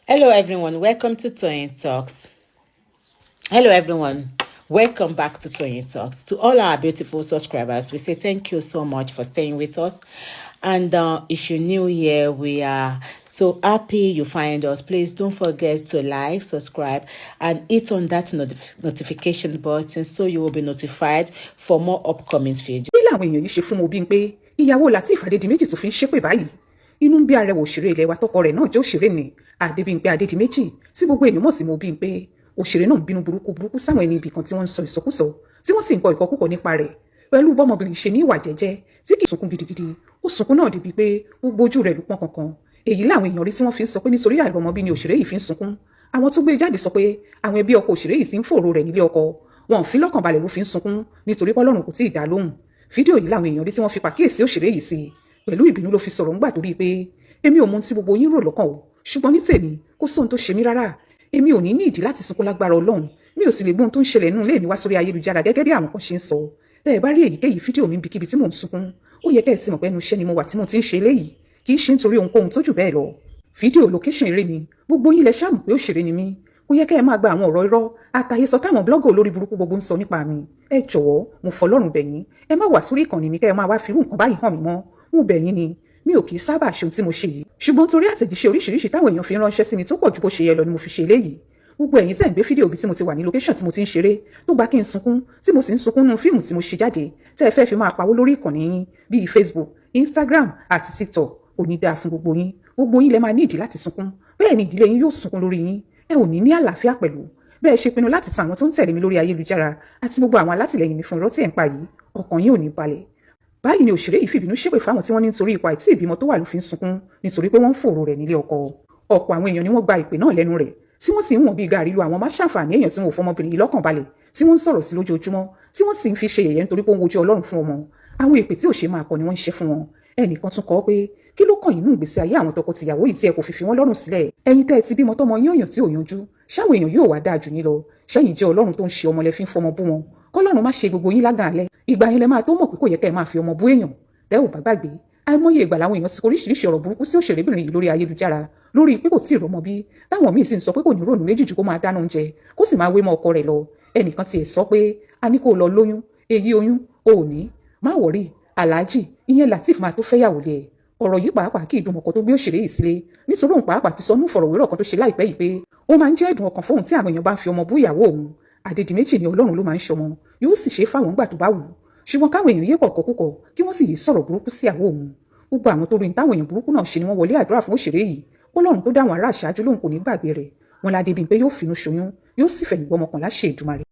Hello, everyone. Welcome to Toyeen Talks. Hello, everyone. Welcome back to Toyeen Talks. To all our beautiful subscribers, we say thank you so much for staying with us. And if you're new here, we are so happy you find us. Please don't forget to like, subscribe, and hit on that notification button so you will be notified for more upcoming videos. Kí làwọn èèyàn yìí ṣe fún Mobímpé, ìyàwó Lateef Adédìméjì, tó fi ń ṣépè báyìí? Inú ń bí arẹwà òṣèré ilẹ̀ wa tọkọ rẹ̀ náà jẹ́ òṣèré ní Adébímpé Adédìméjì, tí gbogbo èèyàn mọ̀ sí Mobímpé. Òṣèré náà ń bínú burúkú burúkú sáwọn ẹni ibì kan tí wọ́n ń sọ ìsọkúsọ, tí wọ́n sì ń kọ ìkọkúkọ nípa rẹ̀, pẹ̀lú bọ́mọbìnrin ṣe ní ìwà jẹ́jẹ́ tí kì í sunkún gidigidi. Ó sunkún náà débi pé gbogbo ojú rẹ̀ ló pọ́n kankan. Èyí làwọn èèyàn rí tí wọ́n fi ń sọ pé nítorí àìrọ́mọbí ni òṣèré yìí fi ń sunkún. Àwọn tó gbé jáde sọ pé àwọn ẹbí ọkọ òṣèré yìí sì ń fòòró rẹ̀ nílé ọkọ wọn, ò fi lọ́kàn balẹ̀ ló fi ń sunkún, nítorí pọ́lọ́run kò tí ì dá lóhùn. Fídíò yìí làwọn èèyàn rí tí wọ́n fi pàkíyèsí òṣèré yìí sí. Pẹ̀lú ìbínú ló fi sọ̀rọ̀ ńgbà torí pé, "Èmi ò mọ ohun tí gbogbo yín rò lọ́kàn o, ṣùgbọ́n ní tèmi, kò sóhun tó ṣe mí rárá. Èmi ò ní ní ìdí láti sunkún lágbára Ọlọ́run. Mi ò sì lè gbóhun tó ń ṣẹlẹ̀ nínú ilé mi wá sórí ayélujára gẹ́gẹ́ bí àwọn kan ṣe ń sọ. Tẹ́ ẹ bá rí èyíkéyìí fídíò mi bíkíbi tí mò ń sunkún, ó yẹ kẹ́ ẹ ti mọ̀ pé ẹnu iṣẹ́ ni mo wà tí mo ti ń ṣe eléyìí. Kì í ṣe nítorí ohunkóhun tó jù bẹ́ẹ̀ lọ. Fídíò location eré ni. Gbogbo yín lẹ ṣáà mọ̀ pé òṣèré ni mí. Kò yẹ kẹ́ ẹ máa gba àwọn ọ̀rọ̀ irọ́ àtàyèsọ táwọn blogger olórí burúkú gbogbo ń sọ nípa mi. Ẹ jọ̀wọ́, mo fọlọ́run bẹ̀ yín, ẹ má wà sórí ìkànnì mi kẹ́ ẹ máa wá fi irú nǹkan báyìí hàn mí mọ́. Mo bẹ̀ yín ni. Mi ò kì í sábà ṣe ohun tí mo ṣe yìí, ṣùgbọ́n torí àtẹ̀jíṣẹ́ oríṣiríṣi táwọn èèyàn fi ránṣẹ́ sí mi tó pọ̀ ju bó ṣe yẹ lọ ni mo fi ṣe eléyìí. Gbogbo ẹ̀yin tẹ́ ń gbé fídíò bí tí mo ti wà ní location tí mo ti ń ṣeré tó gba kí n sunkún, tí mo sì ń sunkún nínú fíìmù tí mo ṣe jáde, tẹ́ ẹ fẹ́ fi máa pawó lórí ìkànnì yín bíi Facebook, Instagram àti TikTok, kò ní dáa fún gbogbo yín. Gbogbo yín lẹ máa ní ìdí láti sunkún. Bẹ́ẹ̀ ni ìdílé yín yóò sunkún lórí yín. Ẹ ò ní ní àlàáfíà pẹ̀lú bẹ́ẹ̀ ṣe pinnu láti tan àwọn tó ń tẹ̀lé mi lórí ayélujára àti gbogbo àwọn alátìlẹyìn mi fún irọ́ tí ẹ̀ ń pa yìí. Ọkàn yín ò ní balẹ̀." Báyìí ni òṣèré yìí fìbínú ṣépè fáwọn tí wọ́n ní nítorí ipò àìtí ìbímọ tó wà ló fi ń sunkún, nítorí pé wọ́n ń fòòró rẹ̀ nílé ọkọ. Ọ̀pọ̀ àwọn èèyàn ni wọ́n gba ìpè náà lẹ́nu rẹ̀, tí wọ́n sì ń wọ̀n bí gàrí lu àwọn má ṣàǹfààní èèyàn tí wọn ò fọmọbìnrin yìí lọ́kàn balẹ̀, tí wọ́n ń sọ̀rọ̀ sí lójoojúmọ́, tí wọ́n sì ń fi ṣe yẹ̀yẹ́ nítorí pé ó ń wojú Ọlọ́run fún ọmọ. Àwọn èpè tí ò ṣe máa kọ ni wọ́n ń ṣe fún wọn. Ẹnìkan tún kọ pé, "Kí ló kàn yín nínú ìgbésí ayé àwọn tọkọtìyàwó yìí tí ẹ kò fi fi wọ́n lọ́rùn sílẹ̀? Ẹ̀yin tẹ́ ẹ ti bímọ tọmọ yín òyàn tí ò yanjú, ṣáwọn èèyàn yóò wá dáa jù yín lọ? Ṣẹ́yìn jẹ́ Ọlọ́run tó ń ṣe ọmọ lẹ fi ń fọmọ bú wọn? Kọ́lọ́run má ṣe gbogbo yín lágàn alẹ́. Ìgbà yẹn lẹ máa tó mọ̀ pé kò yẹ kẹ́ ẹ máa fi ọmọ bú èèyàn." Tẹ́ ò bá gbàgbé, àìmọye ìgbà làwọn èèyàn ti kọ oríṣiríṣi ọ̀rọ̀ burúkú sí òṣèrébìnrin yìí lórí ayélujára lórí pé kò tí ì rọ́mọ bí, táwọn míì sì ń sọ pé kò ní rònú méjì ju kó máa dáná oúnjẹ, kó sì máa wé mọ́ ọkọ rẹ̀ lọ. Ẹnìkan tiẹ̀ sọ pé, "A ní kó lọ lóyún, èyí oyún ò ní. Má worry, aláàjì ìyẹn Lateef máa tó fẹ́yàwó lé ẹ̀." Ọ̀rọ̀ yìí pàápàá kì í dùn ọkọ tó gbé òṣèré yìí sílé, nítorí òun pàápàá ti sọ ní ìfọ̀rọ̀wérọ̀ kan tó ṣe láìpẹ́ yìí pé ó máa ń jẹ́ ẹ̀dùn ọkàn fóun tí àwọn èèyàn bá ń fi ọmọ bú ìyàwó òun. Adédìméjì ní Ọlọ́run ló máa ń ṣọmọ, yóò sì ṣe é fáwọn gbà tó bá wù ú, ṣùgbọ́n káwọn èèyàn yé kọ̀ọ̀kọ̀ kúkọ̀, kí wọ́n sì yé sọ̀rọ̀ burúkú sí ìyàwó òun. Gbogbo àwọn tó rí ní táwọn èèyàn burúkú náà ṣe ni wọ́n wọlé àdúrà fún òṣèré yìí, Ọlọ́run tó dáwọn ará àṣáájú lóhun kò ní gbàgbé rẹ̀. Wọn ládé bíi pé yóò finú ṣoyún, yóò sì fẹ̀yìn gbọmọkàn láṣẹ Èdùmàrè.